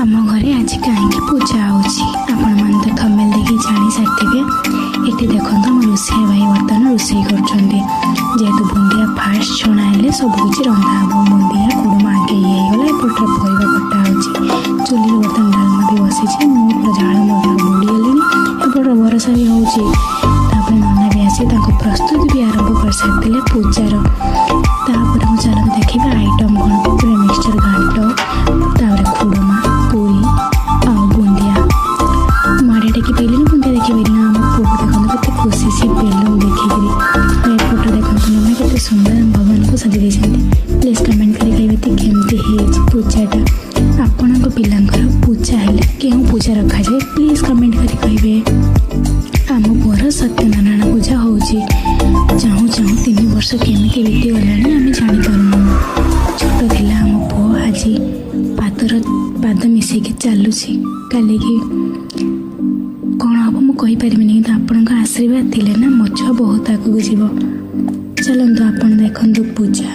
ଆମ ଘରେ ଆଜି କାହିଁକି ପୂଜା ହେଉଛି, ଆପଣମାନେ ତ ଥମ୍ବନେଲ୍ ଦେଖି ଜାଣି ସାରିଥିବେ। ଏଠି ଦେଖନ୍ତୁ, ଆମ ରୋଷେଇ ଭାଇ ବର୍ତ୍ତମାନ ରୋଷେଇ କରୁଛନ୍ତି। ଯେହେତୁ ବୁନ୍ଦିଆ ଫାଷ୍ଟ ଛଣା ହେଲେ ସବୁ କିଛି ରନ୍ଧା ହେବ। ବୁନ୍ଦିଆ ଖୁଡ଼ୁମା ଆଗେ ଇଏ ହେଇଗଲା। ଏପଟରେ ପରିବା କଟା ହେଉଛି। ଚୁଲିରେ ବର୍ତ୍ତମାନ ଡାଲମା ବି ବସିଛି। ମୁଁ ପୁରା ଝାଳ ମୋର ପୁରା ବୁଡ଼ିଗଲିଣି। ଏପଟରେ ବର୍ଷା ବି ହେଉଛି। ତାପରେ ନନା ବି ଆସି ତାଙ୍କ ପ୍ରସ୍ତୁତି ବି ଆରମ୍ଭ କରିସାରିଥିଲେ ପୂଜାର। ତାପରେ ମୁଁ ଚାଲନ୍ତୁ ଦେଖିବା ଆଇଟମ୍ କ'ଣ। ପୁରା ମିକ୍ସଚର୍ ଘାଣ୍ଟ, ତାପରେ ଖୁଡ଼ୁମା, ପୁରୀ ଆଉ ବୁନ୍ଦିଆ। ମାଡ଼ି ଟେକି ପାଇଲିନି, ବୁନ୍ଦିଆ ଦେଖିପାରିଲିନି। ଆମ ପୁଅକୁ ଦେଖନ୍ତୁ, କେତେ ଖୁସି ସେ ବେଲୁନ୍ ଦେଖିକିରି। ଆଉ ଏପଟେ ଦେଖନ୍ତୁ, ନନା କେତେ ସୁନ୍ଦର ଭଗବାନଙ୍କୁ ସଜେଇ ଦେଇଛନ୍ତି। ପ୍ଲିଜ୍ କମେଣ୍ଟ କରି କହିବେ କି କେମିତି ହେଇଛି ପୂଜାଟା। ଆପଣଙ୍କ ପିଲାଙ୍କର ପୂଜା ହେଲେ କେଉଁ ପୂଜା ରଖାଯାଏ, ପ୍ଲିଜ୍ କମେଣ୍ଟ କରି କହିବେ। ଆମ ପୁଅର ସତ୍ୟନାରାୟଣ ପୂଜା ହେଉଛି। ଚାହୁଁ ଚାହୁଁ 3 ବର୍ଷ କେମିତି ବିତିଗଲାଣି, ଆମେ ଜାଣିପାରୁନୁ। ଛୋଟ ଥିଲା ଆମ ପୁଅ, ଆଜି ପାଦର ପାଦ ମିଶେଇକି ଚାଲୁଛି। କାଲିକି କ'ଣ ହେବ ମୁଁ କହିପାରିବିନି, କିନ୍ତୁ ଆପଣଙ୍କ ଆଶୀର୍ବାଦ ଥିଲେ ନା ମୋ ଛୁଆ ବହୁତ ଆଗକୁ ଯିବ। ଚାଲନ୍ତୁ, ଆପଣ ଦେଖନ୍ତୁ ପୂଜା।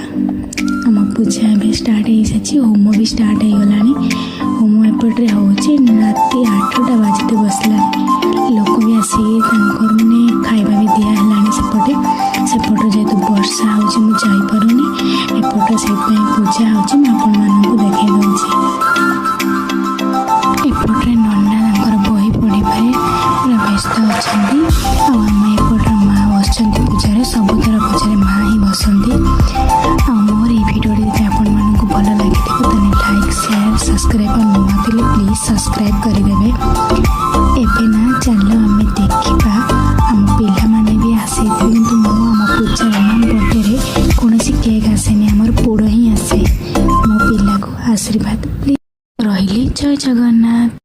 ଆମ ପୂଜା ଏବେ ଷ୍ଟାର୍ଟ ହେଇସାରିଛି। ହୋମ ବି ଷ୍ଟାର୍ଟ ହେଇଗଲାଣି। ହୋମ ଏପଟରେ ହେଉଛି। ରାତି 8ଟା ବାଜିତେ ବସିଲାଣି। ଲୋକ ବି ଆସିକି ତାଙ୍କର ମାନେ ଖାଇବା ବି ଦିଆ ହେଲାଣି ସେପଟେ। ସେପଟରେ ଯେହେତୁ ବର୍ଷା ହେଉଛି, ମୁଁ ଯାଇପାରୁନି ଏପଟରେ, ସେଇଥିପାଇଁ ପୂଜା ହେଉଛି, ମୁଁ ଆପଣମାନଙ୍କୁ ଦେଖାଇ ଦେଉଛି। ଏପଟରେ ନନା ତାଙ୍କର ବହି ପଢ଼ିବାରେ ପୁରା ବ୍ୟସ୍ତ ଅଛନ୍ତି ଆଉ ଆମ ଏପଟରେ ମା ବସିଛନ୍ତି ପୂଜାରେ। ସବୁଥର ପୂଜାରେ ମା ହିଁ ବସନ୍ତି। ଆଉ ମୋର ଏଇ ଭିଡ଼ିଓଟି ଯଦି ଆପଣମାନଙ୍କୁ ଭଲ ଲାଗିଥିବ, ତାହେଲେ ଲାଇକ୍, ସେୟାର, ସବସ୍କ୍ରାଇବ୍ ଆଉ ନୂଆ ଥିଲେ ପ୍ଲିଜ୍ ସବସ୍କ୍ରାଇବ୍ କରିଦେବେ। ଏବେ ନା ଚାଲ ଆମେ ଦେଖିବା। ଆମ ପିଲାମାନେ ବି ଆସିଥିବେ, କିନ୍ତୁ ମୁଁ ଆମ ପୂଜାରେ ନା ବର୍ଥଡେରେ କୌଣସି କେକ୍ ଆସେନି, ଆମର ପୋଡ଼ ହିଁ ଆସେ। ମୋ ପିଲାକୁ ଆଶୀର୍ବାଦ ପ୍ଲିଜ୍। ରହିଲି, ଜୟ ଜଗନ୍ନାଥ।